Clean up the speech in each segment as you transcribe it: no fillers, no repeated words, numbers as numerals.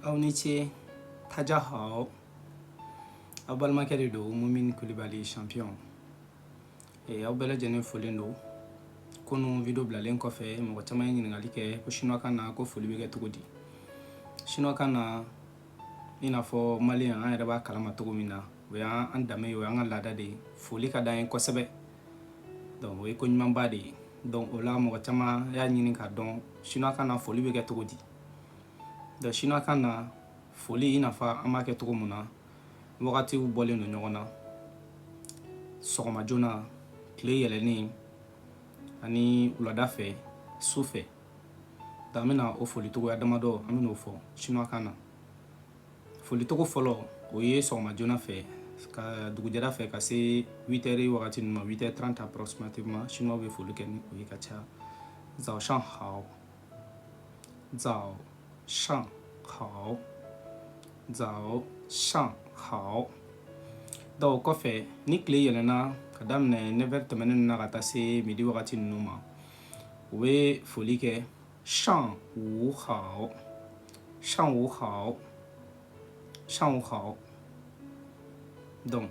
Aw ni ce. 大家好, aw balimakɛ de don, Mumini Kulibali champion. Aw bɛɛ lajɛlen folen don. Kunu video bilalen kɔfɛ, mɔgɔ caman ye ɲininkali kɛ ko chinois kan na, ko foli bɛ kɛ cogo di chinois kan na? I n'a fɔ malien, an yɛrɛ b'a kalama cogo min na, o y'an danbe ye, o y'an ka laada de ye. Foli ka d'an ye kosɛbɛ, donc o ye ko ɲumanba de ye. Donc o la, mɔgɔ caman y'a ɲini k'a dɔn chinois kan na, foli bɛ kɛ cogo di. Donc chinois kan na, foli, i n'a fɔ an b'a kɛ cogo min na, wagatiw bɔlen don ɲɔgɔn na: sɔgɔma joona, tile yɛlɛlen, ani wulada fɛ, su fɛ. Donc an bɛna o foli cogoya damadɔ, an bɛn'o fɔ chinois kan na. Foli cogo fɔlɔ, o ye sɔgɔma joona fɛ, ka dugujɛda fɛ, ka se 8 heures wagati ninnu ma, 8 heures 30 approximativement, chinois bɛ foli kɛ ni o ye ka caya: 早上好, 早上好, 早上好. Donc o kɔfɛ, ni tile yɛlɛnna, ka daminɛ 9 heures tɛmɛnen na ka taa se midi wagati ninnu ma, u bɛ foli kɛ: 上午好, 上午好, 上午好. Donc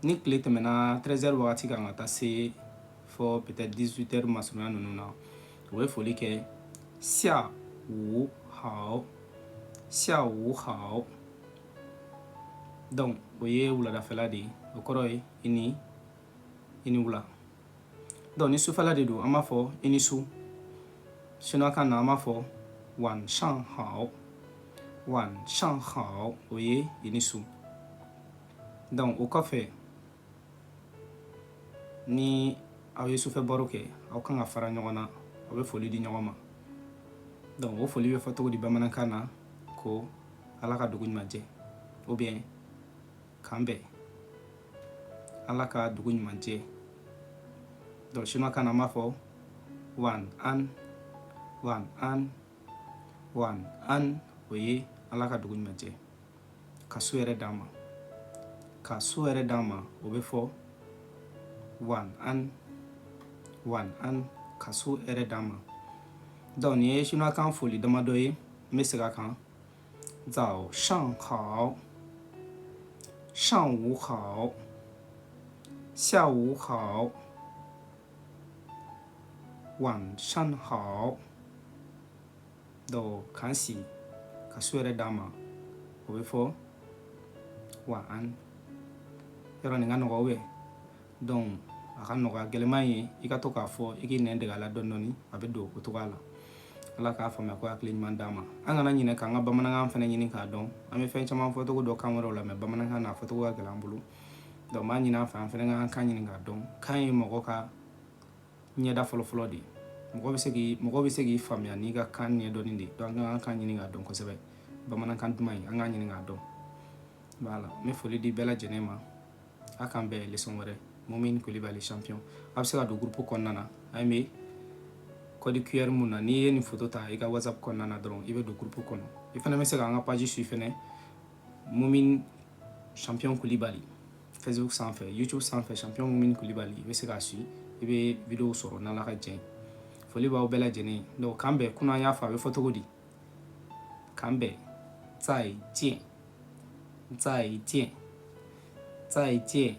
ni tile tɛmɛna 13 heures wagati kan ka taa se fɔ peut-être 18 heures masurunya ninnu na, u bɛ foli kɛ: 下午好, 下午好. Donc o ye wuladafɛla de ye, o kɔrɔ ye i ni wula. Donc ni sufɛla de don, an b'a fɔ i ni su. Chinois kan na, an b'a fɔ 晚上好, 晚上好, o ye i ni su. Donc o kɔfɛ, ni aw ye sufɛ baro kɛ, aw kan ka fara ɲɔgɔn na, aw bɛ foli di ɲɔgɔn ma. Donc o foli bɛ fɔ cogo di bamanankan na? Ko Ala ka dugu ɲuman jɛ, ou bien k'an bɛn, Ala ka dugu ɲuman jɛ. Donc chinois kan na, an b'a fɔ 晚安, 晚安, 晚安. O ye Ala ka dugu ɲuman jɛ, ka su hɛrɛ d'an ma, ka su hɛrɛ d'an ma, o bɛ fɔ 晚安, 晚安, ka su hɛrɛ d'an ma. Donc nin ye chinois kan foli damadɔ ye. N bɛ segin a kan: 早上好, 上午好, 下午好, 晚上好. Donc k'an si, ka su hɛrɛ d'an ma, o bɛ fɔ 晚安. Yɔrɔ nin ka nɔgɔ bɛ. Donc a ka nɔgɔ, a gɛlɛman ye i ka to k'a fɔ, i k'i nɛn dege a la dɔɔni dɔɔni, a bɛ don o cogoya la. Ala k'a faamuya, ko hakili ɲuman d'an ma. An kana ɲinɛ k'an ka bamanankan fana ɲini k'a dɔn. An bɛ fɛn caman fɔcogo dɔn kan wɛrɛw la, mɛ bamanankan na, a fɔcogo ka gɛlɛn an bolo. Donc n b'a ɲini an fɛ, an fana k'an kan ɲini k'a dɔn. Kan ye mɔgɔ ka ɲɛda fɔlɔfɔlɔ de ye. Mɔgɔ bɛ se k'i faamuya n'i ka kan ɲɛdɔnni de ye. Donc an k'an kan ɲini k'a dɔn kosɛbɛ. Bamanankan duman in, an k'a ɲini k'a dɔn. Voilà, n bɛ foli di bɛɛ lajɛlen ma. A k'an bɛn leçon wɛrɛ. Mumini Kulibali champion. A bɛ se ka don groupe kɔnɔna na. An bɛ code QR mun na, n'i ye nin photo ta i ka WhatsApp kɔnɔna na dɔrɔn, i bɛ don groupe kɔnɔ. I fana bɛ se k'an ka page suit fɛnɛ, Mumini champion Kulibali, Facebook sanfɛ, YouTube sanfɛ, champion Mumini Kulibali. I bɛ se k'a suit, i bɛ vidéo sɔrɔ n'Ala ka jɛn. Foli b'aw bɛɛ lajɛlen. Donc k'an bɛn. Kunun an y'a fɔ, a bɛ fɔ cogo di k'an bɛn? 再见, 再见, 再见.